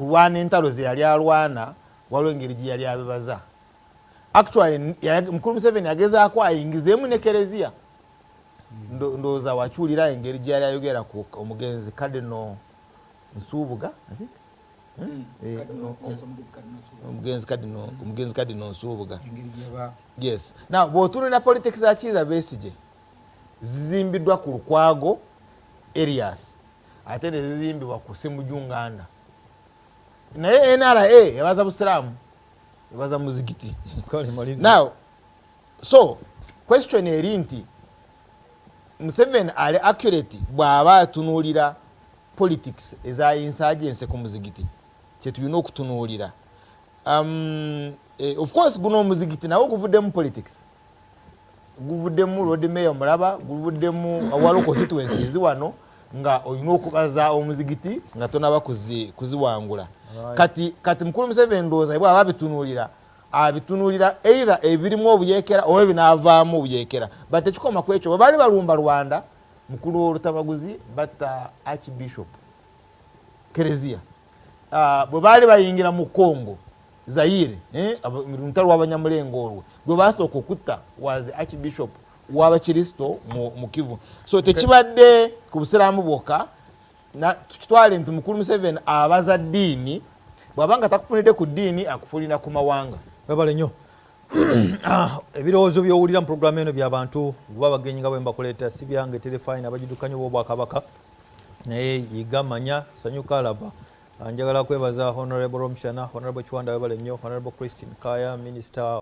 Kulwana entalo ze yali alwana, waliwo engeri gye yali abibaza. Actually, mukulu Museveni agezaako ayingizeemu ne kereziya. Ndowooza wakyulira engeri gye yali ayogera ku omugenzi Cardinal Nsubuga, I think. Eh, omugenzi Cardinal Nsubuga. Engeri gyeba Yes. Now, bw'otunulira politics za Kiiza Besigye, zizimbiddwa ku Lukwago Erias, ate ne zizimbibwa ku Ssemujju Nganda. Naye NRA ebaza busiraamu, ebaza muzigiti. Kale, maliriza. Now, so question eri nti Museveni ali accurate bw'aba atunuulira politics eza insurgency ku muzigiti? Kyetulina okutunuulira. Of course, guno omuzigiti nawo guvuddemu politics, guvuddemu Lord Mayor mulaba, guvuddemu waliwo constituencies wano nga olina okubaza omuzigiti nga tonaba kuziwangula. Kati mukulu Museveni, ndowooza bwaba abitunuulira, abitunuulira either ebirimu obuyekera oba ebinaavaamu obuyekera. But tekikoma ku ekyo. Bwe baali balumba Rwanda, mukulu Olutamaguzi, batta Archbishop Kereziya. Bwe baali bayingira mu Congo, Zaire, lutalo lw'Abanyamulengo, olwo gwe basooka okutta was the Archbishop w'Abakristo mu Kivu. So tekibadde ku busiraamu bwokka. Tukitwale nti mukulu Museveni abaza ddiini. Bw'aba nga takufunidde ku ddiini, akufunira ku mawanga. Webale nnyo. Ebirowoozo by'owulira mu puroguramu eno by'abantu kuba abagenyi nga bwe mbakuleeta, si byange. Terefayina abagidukanya oba obwakabaka, naye yiga, manya, sanyuka, laba. Njagala kwebaza Honorable Romshana, Honorable Kiwanda, webale nnyo, Honorable Christine Kaya, Minister.